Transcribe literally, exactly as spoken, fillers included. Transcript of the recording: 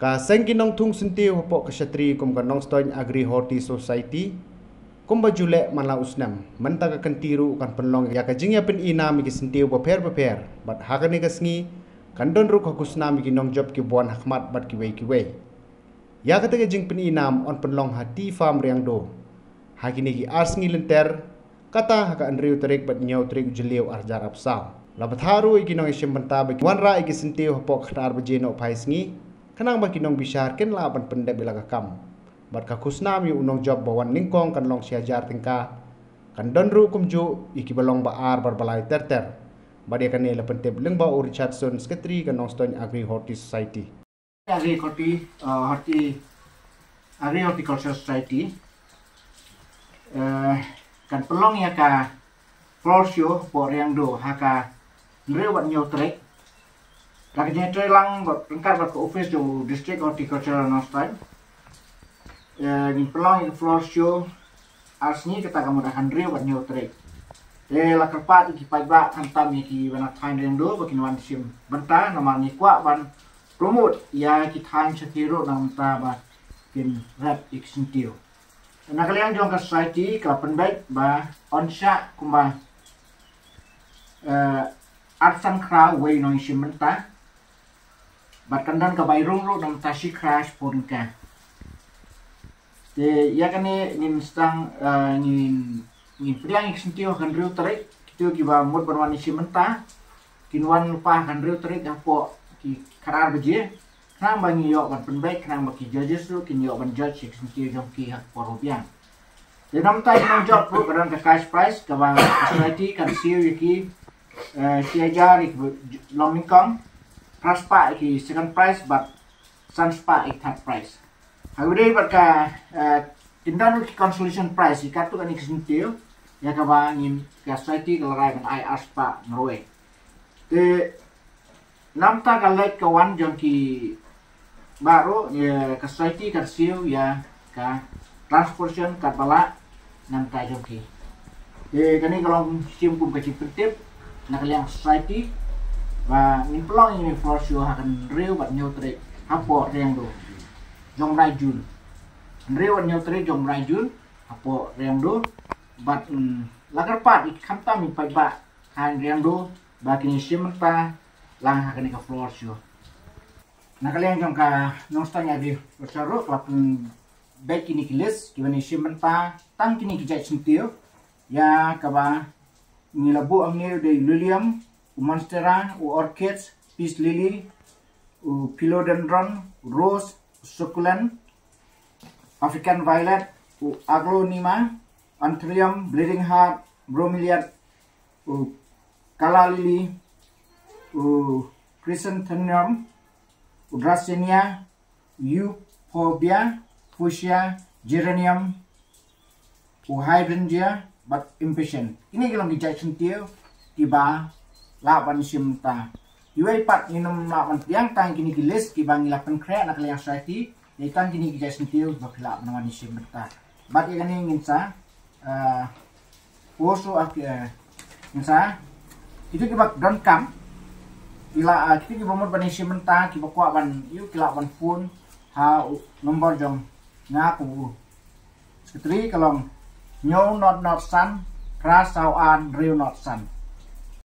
Ka seng ki nongthung syntiew hapoh ka shatri kum ka Nongstoiñ Agri Horti Society, kumba ju leh man la u snem, mynta ka kynti ruh kan pynlong ïa ka jingïapyni nam ïa ki syntiew bapher bapher, bad ha kane ka sngi kan don ruh ka khusnam ïa ki nongjop kiba wan ha khmat bad kiwei kiwei. Ïa kata ka jingpyni nam yn pynlong ha Tea Farm Riangdo ha kine ki ar sngi lynter, kata ha ka hynriew tarik bad hynñiew tarik u Jylliew ar hajar arphew saw. La bthah ruh ïa ki nongïashim bynta ba kin wanrah ïa ki syntiew hapoh ka khatar baje nohphai sngi, khnang ba ki nongbishar kin lah ban pyndep ïa la ka kam. Bad ka khusnam ïa u nongjop ba wan nyngkong kan long shi hajar tyngka. Kan don ruh kumjuh ïa kiba long ba ar bad ba lai ter ter. Bad ïa kane la pyntip lyngba u Richardson, Secretary ka Nongstoiñ Agri Horti Society. Agri Horti, uh, Horti, Agri Horticulture Society, uh, kan pynlong ïa ka floor show hapoh Riangdo ha ka hynriew bad hynñiew tarik. La ka jingïatreilang bad ryngkat bad ka office jong u District Horticulture Nongstoiñ. Eh, ngin pynlong ïa ka floor show ar sngi, kata ka mut ha ka hynriew bad hynñiew tarik. Te la kyrpad ïa ki paidbah, khamtam ïa kiba na thaiñ Riangdo, ba kin wan shim bynta, namar ngi kwah ban promote ïa ki thaiñ shatei ruh na ka bynta ba kin rep ïa ki syntiew. Na ka liang jong ka society ka la pynbeit ba yn shah kumba, eh, arphew san khraw uwei u nongïashim bynta. Bad kan don ka bai rung ruh na ka bynta shi khraw shiphew tyngka. Te ïa kane ngin sdang, eh, ngin, ngin pdiang ïa ki syntiew ha ka hynriew tarik. Kito kiba mut ban wan ïashim bynta kin wan lypa ha ka hynriew tarik hapoh ki khatar baje, khnang ba ngi ïoh ban pynbeit, khnang ba ki judges ruh kin ïoh ban judge ïa ki syntiew jong ki ha ka por ba biang. Te na ka bynta ki nongjop ruh ka don ka cash prize kaba ka society kan siew ïa ki, eh, shi hajar ïa ki long nyngkong, phra spah ïa ki second prize bad san spah ïa ki third prize. Ha kaba ïadei bad ka, eh, kin don ruh ki consolation prize ïa katto katne ki syntiew, ïa kaba ngin, ka society ka la rai ban ai ar spah marwei. Te na ka bynta ka leit ka wan jong ki baroh, ïa ka society kan siew ïa ka transportation katba lah na ka bynta jong ki. Te kane ka long shim kum ka jingpyntip na ka liang society ba ngin pynlong ïa kane ka floor show ha ka hynriew bad hynñiew tarik hapoh Riangdo jong u bnai June. Hynriew bad hynñiew tarik jong u bnai June hapoh Riangdo. Bad, mm, la kyrpad ïa ki, khamtam ïa ki paidbah thaiñ Riangdo ba kin ïashim bynta lang ha kane ka floor show. Na ka liang jong ka Nongstoiñ Agriculture ruh ka la pynbeit kine ki list kiban ïashim bynta, tang kine ki jait syntiew ïa kaba ngi la buh hangne u dei u lilium, u monstera, u orchids, peace lily, u philodendron, u rose, u succulent, African violet, u aglaonema, anthurium, bleeding heart, bromeliad, u calla lily, u chrysanthemum, u dracaena, euphorbia, fuchsia, geranium, u hydrangea bad impatiens. Kine ki long ki jait syntiew kiba lah ban shim bynta. Kiwei pat ngim lah ban pdiang, tang kine ki list kiba ngi la pynkhreh na ka liang society, ïa tang kine ki jait syntiew ba phi lah ban wan ïashim bynta. Bad ïa kane ngin sa, eh, post ruh, eh, ngin sa, kito kiba donkam, ki la, eh, kito kiba mut ban ïashim bynta, kiba kwah ban ïoh, ki lah ban phone ha u number jong nga kum u Secretary, ka long hynñiew not not san, phra saw ar hynriew not san.